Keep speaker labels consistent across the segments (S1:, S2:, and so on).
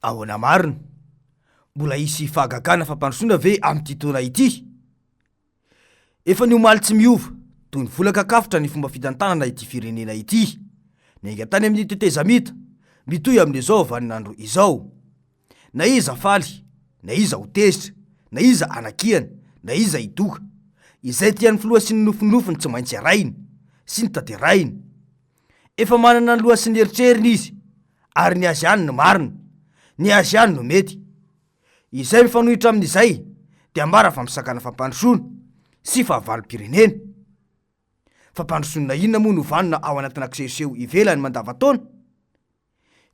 S1: Ahoana marina? Mbola hisy fahagagana fampandrosoana ve amin'ity taona ity? Efa ny omaly tsy miova, toy ny vola kakafotra ny fomba fitantanana ity firenena ity. Niainga tany amin'ny tetezamita, mitohy amin'izao vaninandro izao. Na iza faly, na iza ho tezitra, na iza hanakiana, na iza hidoka. Izay tian'ny filoha sy ny nofinofiny tsy maintsy arahiny sy ny tanterahiny. Efa manana ny loha sy ny eritreriny izy, ary ny azy ihany no marina, ny azy ihany no mety. Izay mifanohitra amin'izay dia ambara fa misakana fampandrosoana sy fahavalom-pirenena. Fampandrosoana inona moa no vanona ao anatina kisehoseho ivelany mandavantaona?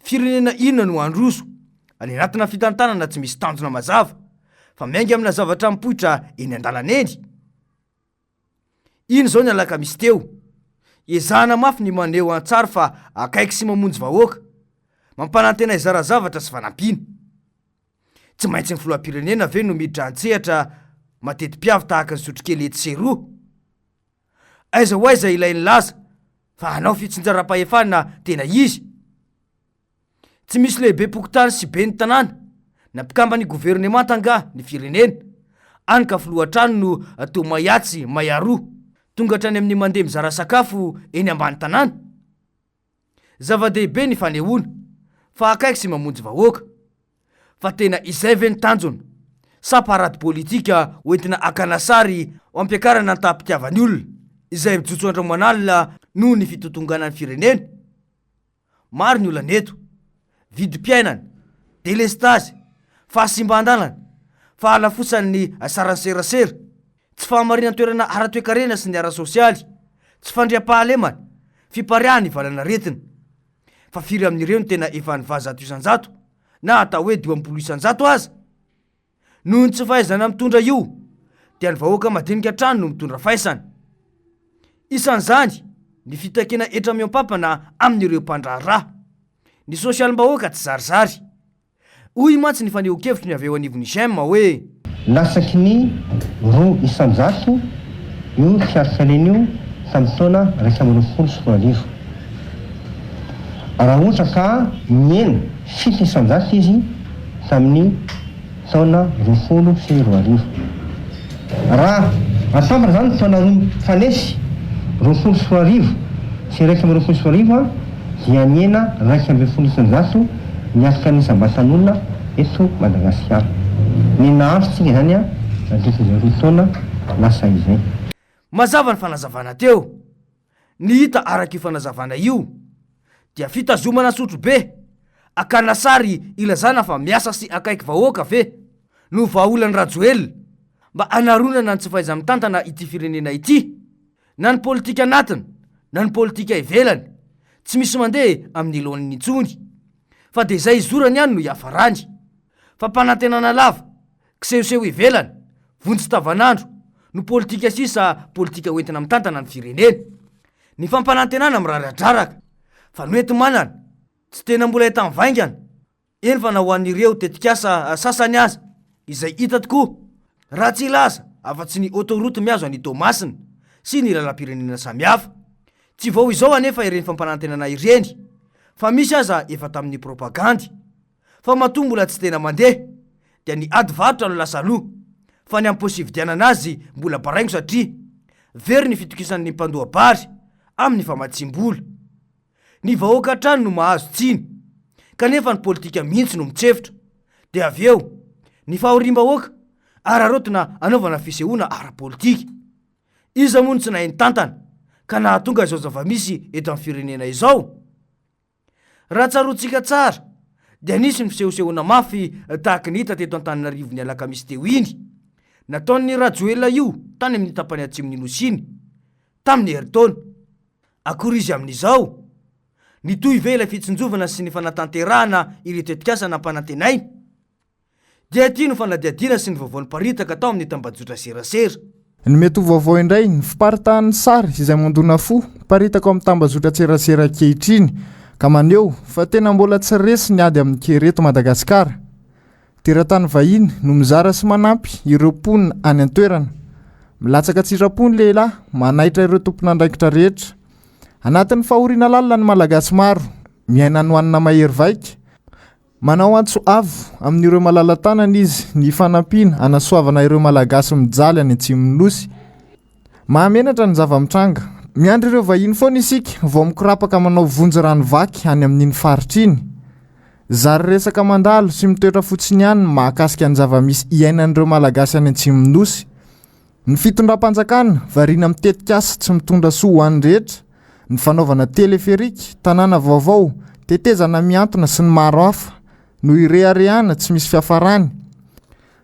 S1: Firenena inona no handroso any anatina fitantanana tsy misy tanjona mazava fa miainga amina zavatra mipoitra eny an-dalana eny? Iny izao ny alakamisy teo. Ezahana mafy ny maneho an-tsary fa akaiky sy mamonjy vahoaka. Mampanantena hizara zavatra sy fanampiana. Tsy maintsy ny filoham-pirenena ve no miditra an-tsehatra mateti-piavy tahaka ny sotrokely etsy sy eroa? Aiza ho aiza ilay nilaza fa hanao fitsinjaram-pahefana tena izy? Tsy misy lehibem-pokontany sy ben'ny tanàna na mpikamban'ny governemanta angaha ny firenena, any ka filoha hatrany no toa may atsy may aroa, tonga hatrany amin'ny mandeha mizara sakafo eny ambany tanàna? Zava-dehibe ny fanehoana fa akaiky sy mamonjy vahoaka. Fa tena izay ve ny tanjona? Sa parady politika hoentina hakana sary ho ampiakarana ny taham-pitiavan'ny olona izay mijotso andro aman'alina noho ny fitotonganan'ny firenena? Maro ny olana eto, vidim-piainana, delestazy, fahasimban-dalana, fahalafosan'ny saran'ny serasera, tsy fahamarinan-toerana ara-toekarena sy ny ara-sosialy, tsy fandriampahalemana, fipariahan'ny valanaretina. Fa firy amin'ireo no tena efa nivaha 100% na atao hoe 50% aza? Noho ny tsy fahaizana mitondra io dia ny vahoaka madinika hatrany no mitondra faisana. Isan'izany ny fitakiana hetra mihoampampana amin'ireo mpandraharaha. Ny sosialim-bahoaka tsy zarizary. Hoy mantsy ny fanehoan-kevitry ny avy eo anivon'ny Gem hoe.
S2: Latsaky ny 2% io fiarikalena io tamin'ny taona 2021. Raha ohatra ka nihena 7% izy tamin'ny taona 2020. Raha atambatra izany ny taona roa mifanesy, 2020 sy 2021, dia nihena 11% ny asan'ny isam-batan'olona eto Madagasikara. Nihena-andro tsika izany nandritra izay roa taona lasa izay.
S1: Mazava ny fanazavana teo. Ny hita araka io fanazavana io dia fitazomana sotrobe akana sary ilazana fa miasa sy akaiky vahoaka ve no vahaolan'i Rajoelina mba hanaronana ny tsy fahaiza-mitantana ity firenena ity na ny politika anatiny na ny politika ivelany tsy misy mandeha amin'ny laoniny intsony fa dia izay izorany ihany no hiafarany. Fampanantenana lava, kisehoseho ivelany, vonjy tavanandro, no politika sisa politika hoentina mitantana ny firenena. Ny fampanantenana miraradraraka, fa ny hoenti-manana, tsy tena mbola hita mivaingana, eny fa na ho an'ireo tetikasa sasany aza, izay hita tokoa, raha tsy hilaza afa-tsy ny autoroute mihazo an'i Toamasina sy ny lalam-pirenena samihafa. Tsy vao izao anefa ireny fampanantenana ireny, fa misy aza efa tamin'ny propagandy. Fa matoa mbola tsy tena mandeha dia ny ady varotra no lasa aloha fa ny am-paosy hividianana azy mbola baraingo satria very ny fitokisan'ny mpandoa-bary amin'ny famatsiam-bola. Ny vahoaka hatrany no mahazo tsiny kanefa ny politika mihitsy no mitsefotra dia avy eo ny fahoriam-bahoaka araraotina anaovana fisehoana ara-politika. Iza moa no tsy nahay nitantana ka nahatonga izao zava-misy eto amin'ny firenena izao? Raha tsaroantsika tsara dia nisy ny fisehosehoana mafy tahaka ny hita teto Antananarivo ny alakamisy teo iny. Nataon'ny Rajoelina io tany amin'ny tapany atsimon'ny Nosy iny, tamin'ny herintaona. Akory izy amin'izao? Nitohy ve ilay fitsinjovana sy ny fanatanterahana ireo tetikasa nampanantenaina? Dia ity no fanadihadiana sy ny vaovao niparitaka tao amin'ny tambajotra serasera.
S3: Ny mety ho vaovao indray, ny fiparitahan'ny sary izay mandona fo, miparitaka ao amin'ny tambazotran-tserasera ankehitriny, ka maneho fa tena mbola tsy resy ny ady amin'ny kere eto Madagasikara. Teratany vahiny no mizara sy manampy ireo mponina any an-toerana. Milatsaka an-tsitrapo ny lehilahy, manaitra ireo tompon'andraikitra rehetra. Anatin'ny fahoriana lalina ny Malagasy maro, miaina hanoanana mahery vaika. Manao antso avo amin'ireo malala-tanana izy ny fanampiana hanasoavana ireo Malagasy mijaly any atsimon'ny Nosy. Mahamenatra ny zava-mitranga. Miandry ireo vahiny foana isika vao mikorapaka manao vonjy rano vaky any amin'iny faritra iny. Zary resaka mandalo sy mitoetra fotsiny ihany ny mahakasika ny zava-misy iainan'ireo Malagasy any atsimon'ny Nosy. Ny fitondram-panjakana variana amin'ny tetikasa tsy mitondra soa ho an'ny rehetra, ny fanaovana téléphérique, tanàna vaovao, tetezana mihantona sy ny maro hafa no ireharehana tsy misy fiafarany.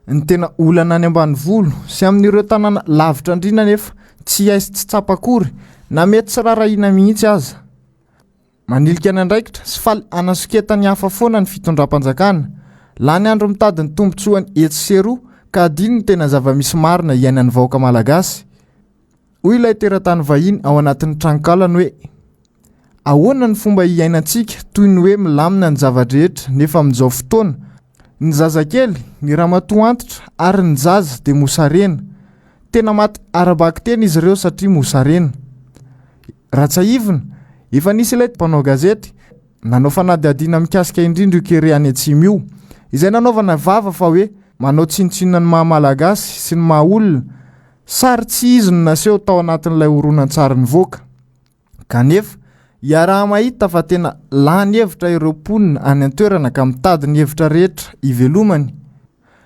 S3: Ny tena olana any ambanivolo sy amin'ireo tanàna lavitra andriana anefa tsy hay sy tsy tsapa akory na mety tsy rarahiana mihitsy aza. Manilika ny andraikitra sy faly hanasoketa ny hafa foana ny fitondram-panjakana. Lany andro mitady ny tombontsoany etsy sy eroa ka hadino ny tena zava-misy marina iainan'ny vahoaka malagasy. Hoy ilay teratany vahiny ao anatin'ny tranonkalany hoe, Ahoana ny fomba hiainantsika toy ny hoe milamina ny zava-drehetra nefa amin'izao fotoana, ny zazakely, ny ramatoa antitra ary ny zaza dia mosarena. Tena maty ara-bakiteny izy ireo satria mosarena. Raha tsiahivina, efa nisy ilay mpanao gazety nanao fanadihadiana mikasika indrindra io kere any atsimo io, izay nanaovana vava fa hoe manao tsinontsinona ny maha Malagasy sy ny maha olona, sary tsy izy no naseho tao anatin'ilay horonantsary nivoaka. Kanefa, iaraha-mahita fa tena lany hevitra ireo mponina any an-toerana ka mitady ny hevitra rehetra hivelomany.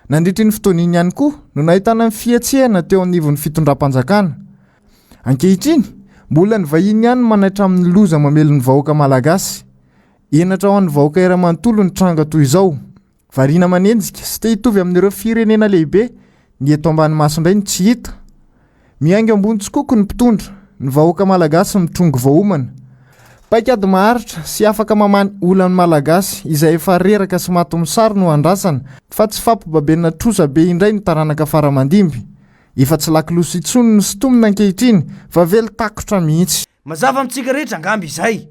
S3: Nandritra iny fotoana iny ihany koa no nahitana ny fihetsehana teo anivon'ny fitondram-panjakana. Ankehitriny, mbola ny vahiny ihany no manaitra amin'ny loza mamely ny vahoaka malagasy. Henatra ho an'ny vahoaka iray manontolo ny tranga toy izao. Variana manenjika sy te hitovy amin'ireo firenena lehibe, ny eto ambany maso indray no tsy hita. Miainga ambony tsikoko ny mpitondra, ny vahoaka malagasy mitrongy vao homana. Paikady maharitra sy afaka mamaha ny olan'ny malagasy izay efa reraka sy maty mosary no andrasana fa tsy fampibabena trosa be indray ny taranaka fara aman-dimby. Efa tsy lakolosy intsony no sintomina ankehitriny fa vely takotra mihitsy.
S1: Mazava amintsika rehetra angamba izay.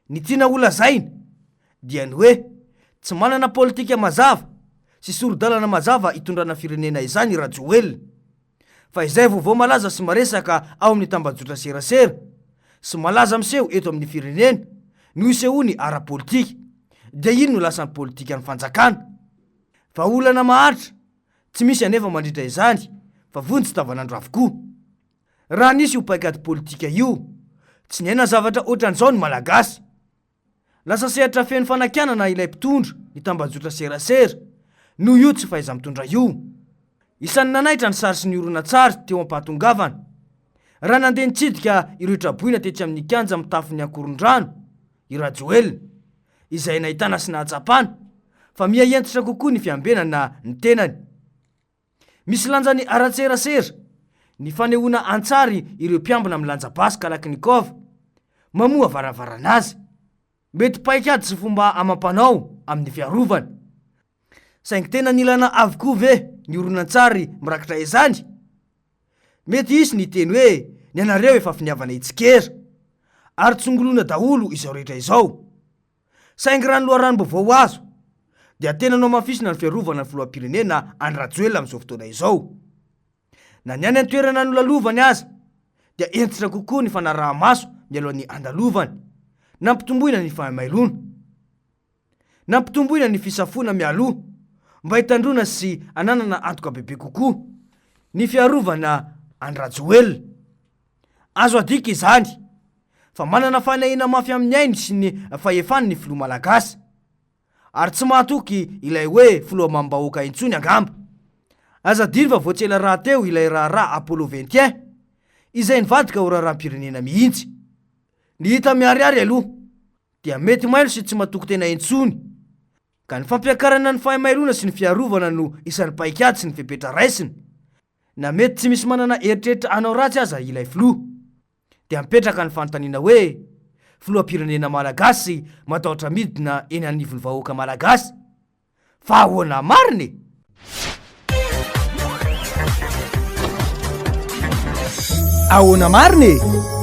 S1: Ny tiana holazaina dia ny hoe tsy manana politika mazava sy sori-dalana mazava hitondrana firenena izany i Rajoelina fa izay vaovao malaza sy maresaka ao amin'ny tambajotra serasera sy malaza miseho eto amin'ny firenena no isehoany ara-politika dia iny no lasa ny politikan'ny fanjakana. Vahaolana maharitra tsy misy anefa mandritra izany fa vonjy tavanandro avokoa. Raha nisy io paikady politika io, tsy niaina zavatra ohatran'izao ny Malagasy. Lasa sehatra feno fanakianana ilay mpitondra ny tambajotra serasera noho io tsy fahaiza-mitondra io. Isan'ny nanaitra ny sary sy ny horonantsary teo am-pahatongavana, raha nandeha nitsidika ireo traboina tetsy amin'ny kianja mitafon'ny Ankorondrano i Rajoelina, izay nahitana sy nahatsapana fa miha hentitra kokoa ny fiambenana ny tenany. Misy lanjany ara-tserasera ny fanehoana an-tsary ireo mpiambina milanja basy Kalachnikov mamoha varavarana azy. Mety paikady sy fomba amam-panao amin'ny fiarovana. Saingy tena nilana avokoa ve ny horonantsary mirakitra izany? Mety hisy ny hiteny hoe ny anareo efa finiavana hitsikera. Ary tsongoloina daholo izao rehetra izao. Saingy raha ny loharanom-baovao azo dia tena nohamafisina ny fiarovana ny filoham-pirenena Andry Rajoelina amin'izao fotoana izao. Na ny any an-toerana nolalovany aza dia hentitra kokoa ny fanaraha-maso mialoha ny handalovany. Nampitomboina ny fahamailona. Nampitomboina ny fisafoana mialoha mba hitandroana sy hananana antoka bebe kokoa ny fiarovana an-dRajoelina. Azo adika izany fa manana fanahiana mafy amin'ny ainy sy ny fahefany ny filoha malagasy ary tsy mahatoky ilay hoe filoha mamim-bahoaka intsony angamba. Aza adino fa vao tsy ela rahateo ilay raharaha Apollo 21 izay nivadika ho raharaham-pirenena mihitsy. Ny hita miharihary aloha dia mety mailo sy tsy matoky tena intsony ka ny fampiakarana ny fahamailona sy ny fiarovana no isan'ny paikady sy ny fepetra raisina. Na mety tsy misy manana eritreritra hanao ratsy aza ilay filoha. Dia mipetraka ny fanontaniana hoe, filoham-pirenena malagasy matahotra midina eny anivon'ny vahoaka malagasy? Fa ahoana marina e?
S4: Ahoana marina e?